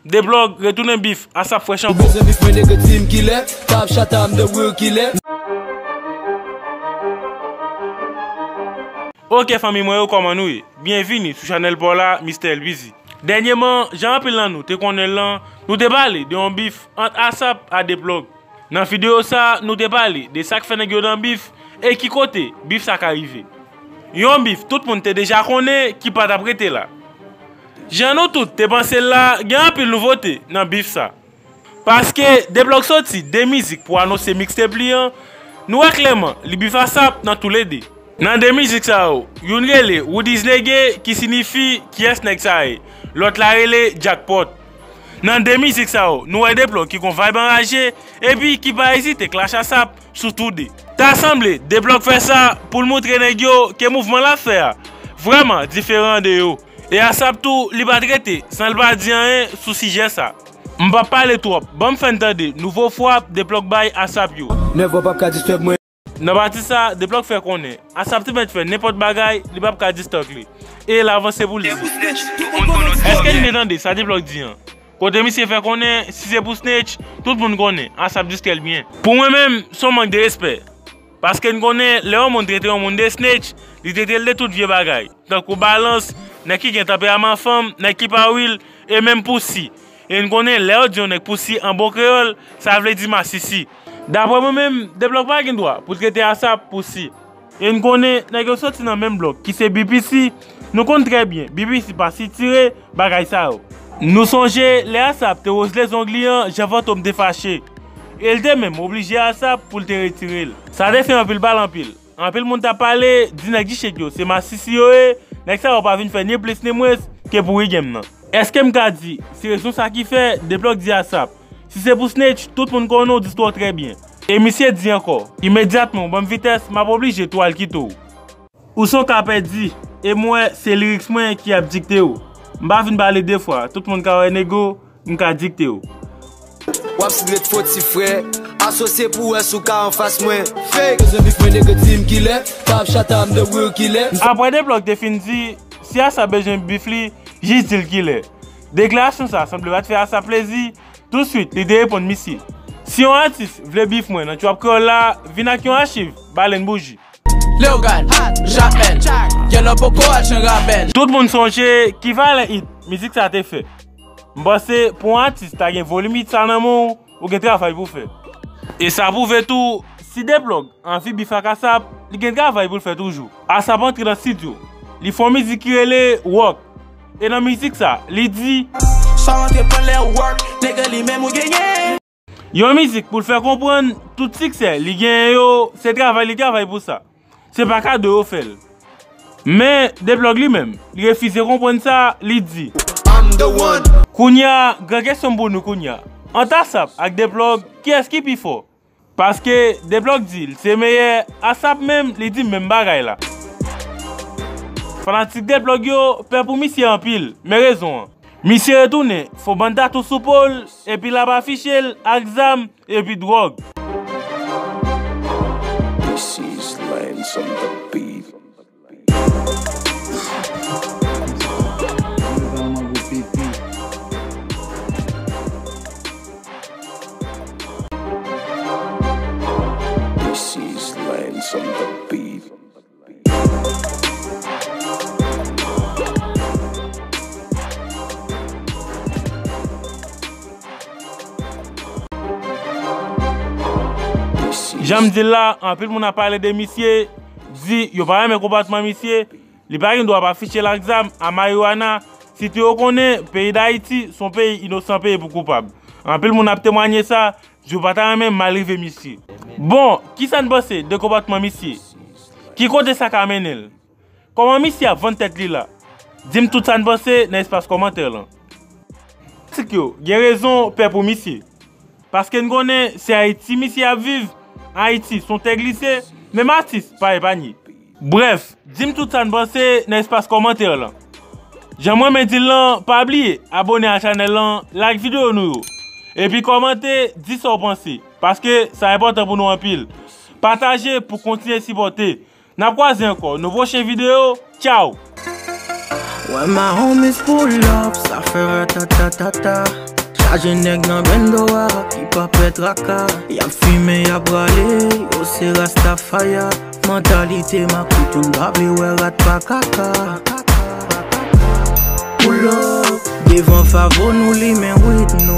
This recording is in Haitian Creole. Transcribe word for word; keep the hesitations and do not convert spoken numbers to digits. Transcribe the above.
Deblòg retounen bif, ASAP fresh ankò. Ou bezwen bif mwen nèg, di m kilè, pa ap chata m de real kilè. Ok fanmi mwen yo, kòman nou ye? Byenvini sou chanèl pa w la, Mister Elbizi. Dènyèman, jan anpil nan nou te konnen l lan, nou te pale de yon bif ant ASAP a Deblòg. Nan videyo sa, nou te pale de sa k fè nèg yo nan bif e ki kote bif sa ka rive. Yon bif tout moun te deja konnen ki pa t ap rete la. Jan nou tout te panse l la, gen anpil nouvote nan bif sa. Paske Deblòg soti de mizik pou anonse mixtape li an, nou wè klèman li bif ASAP nan toulede. Nan de mizik sa yo, youn rele Who These Nèg, ki sinifi kiyès nèg sa ye, lòt la rele Jackpot. Nan de mizik sa yo, nou wè Deblòg ki gon vibe anraje, epi ki pa ezite clash ASAP sou tou de. Ta sanble Deblòg fè sa pou l moutre nèg yo ke mouvman l ap fè a vrèman diferan de yo. E ASAP tou, li pa t rete san l pa di anyen sou sijè sa. M p ap pale twòp, ban m fè n tande nouvo frap Deblòg bay ASAP yo. Nèg w p ap ka disturb mwen. Nan pati sa, Deblòg fè konnen ASAP te mèt fè nenpòt bagay, li p ap ka distank li. E l avanse pou l di. Èske n te tande sa Deblòg di an? Kote misye fè konnen, si se pou snitch, tout moun konnen, ASAP distrè l byen. Pou mwen menm, se yon mank de respè. Paske n konnen, lè yon moun trete yon moun de snitch, li trete l de tout vye bagay. Tankou balans, nèg ki gen tanperaman fanm, nèg ki pa real, e menm pou si. E n konnen lè yo di yon nèg pussy an bon kreyòl, sa vle di masisi. Daprè mwen menm, Deblòg pa gen dwa pou trete ASAP pussy. E n konnen nèg yo soti nan menm blòk ki se B P C, nou konn trè byen B P C pa sitire bagay sa yo. Nou sonje lè ASAP te wozle zong li an, jan Fantom te fache. E l te menm oblije ASAP pou l te retire l. Sa te fè anpil pale anpil. Anpil moun t ap pale, di nèg G-Shit yo se masisi yo ye, nèg sa yo pa vin fè ni plis ni mwens ke pouri game nan. Èske m ka di se rezon sa ki fè Deblòg di ASAP, si se pou snitch, tout moun konnen w di istwa w trè byen? E misye di ankò, imedyatman w ban m vitès, m ap oblije tou al kite w. Ou se yon ka pèdi, e m wè se lyrics mwen ki ap dikte w. M pa vin pale de fwa, tout moun ka wè nego, m ka dikte w. W ap stret fo ti frè, asosye pou wè si w ka anfas mwen. Fake! Bezwen bif mwen nèg, di m kilè, pa ap chata m de real kilè. Apre Deblòg te fin di, si ASAP bezwen bif li, jis di l kilè. Deklarasyon sa sanble pa t fè ASAP plezi, touswit li te reponn misye. Si yon atis vle bif mwen nan trap kreyòl la, vin ak yon achiv, Balèn Bouji. Leogane, Jamèl, Yellow Poco al Jan Rabèl. Tout moun sonje ki valè hit mizik sa te fè. M panse pou yon atis ta gen volim hit sa nan men w, ou gen travay pou fè. E sa pwouve tou, si Deblòg anvi bif ak ASAP, li gen travay pou l fè toujou. ASAP antre nan estidyo, li fè yon mizik ki rele Wòk. E nan mizik sa, li di, sa rantre pran lè wòk, nèg li menm ou genyen. Yon mizik pou l fè konprann tout siksè li genyen yo, se travay li travay pou sa. Se pa kado yo fè l. Men, Deblòg li menm, li refize konprann sa, li di, I'm the one. Kounye a, gran kesyon m pou nou kounye a. Ant ASAP ak Deblòg, kiyès ki pi fò? Paske Deblòg di l se meyè, ASAP menm, li di menm bagay la. Fanatik Deblòg yo pè pou misye anpil, men rezon an. Misye retounen, fo bann tatou sou po l, epi l ap afiche l ak zam epi dwòg. This is Lance on the beat. This is Lance on the beat. Jan m di l la, anpil moun ap pale de misye, di yo pa renmen konpòtman misye, li pa gen dwa ap afiche l ak zam a mariwana, sitou yo konnen peyi Dayiti se yon peyi inosan peye pou koupab. Anpil moun ap temwanye sa, di yo pa ta renmen mal rive misye. Bon, kisa n panse de konpòtman misye? Ki kote sa ka mennen l? Kòman misye ap vann tèt li la? Di m tout sa n panse nan espas kòmantè lan. Fanatik yo gen rezon pè pou misye. Paske n konnen se Ayiti misye ap viv, Ayiti se yon tè glise, menm atis pa epanye. Brèf, di m tout sa n panse nan espas kòmantè lan. Jan m renmen di l lan, pa bliye abòne a chanèl lan, like videyo nou yo. Epi kòmante, di sa w panse, paske sa enpòtan pou nou anpil. Pataje pou kontinye sipòte. N ap kwaze ankò nan pwochen videyo. Tchaw! When my homies pull up, sa fè ratatatata. Chaje nèg nan bendo a ki pa pè traka. Y ap fimen, y ap rale, yo se Rastafaya. Mantalite makout, youn pa vle wè rat pa kaka. Pull up, devan Favo nou limen wid nou.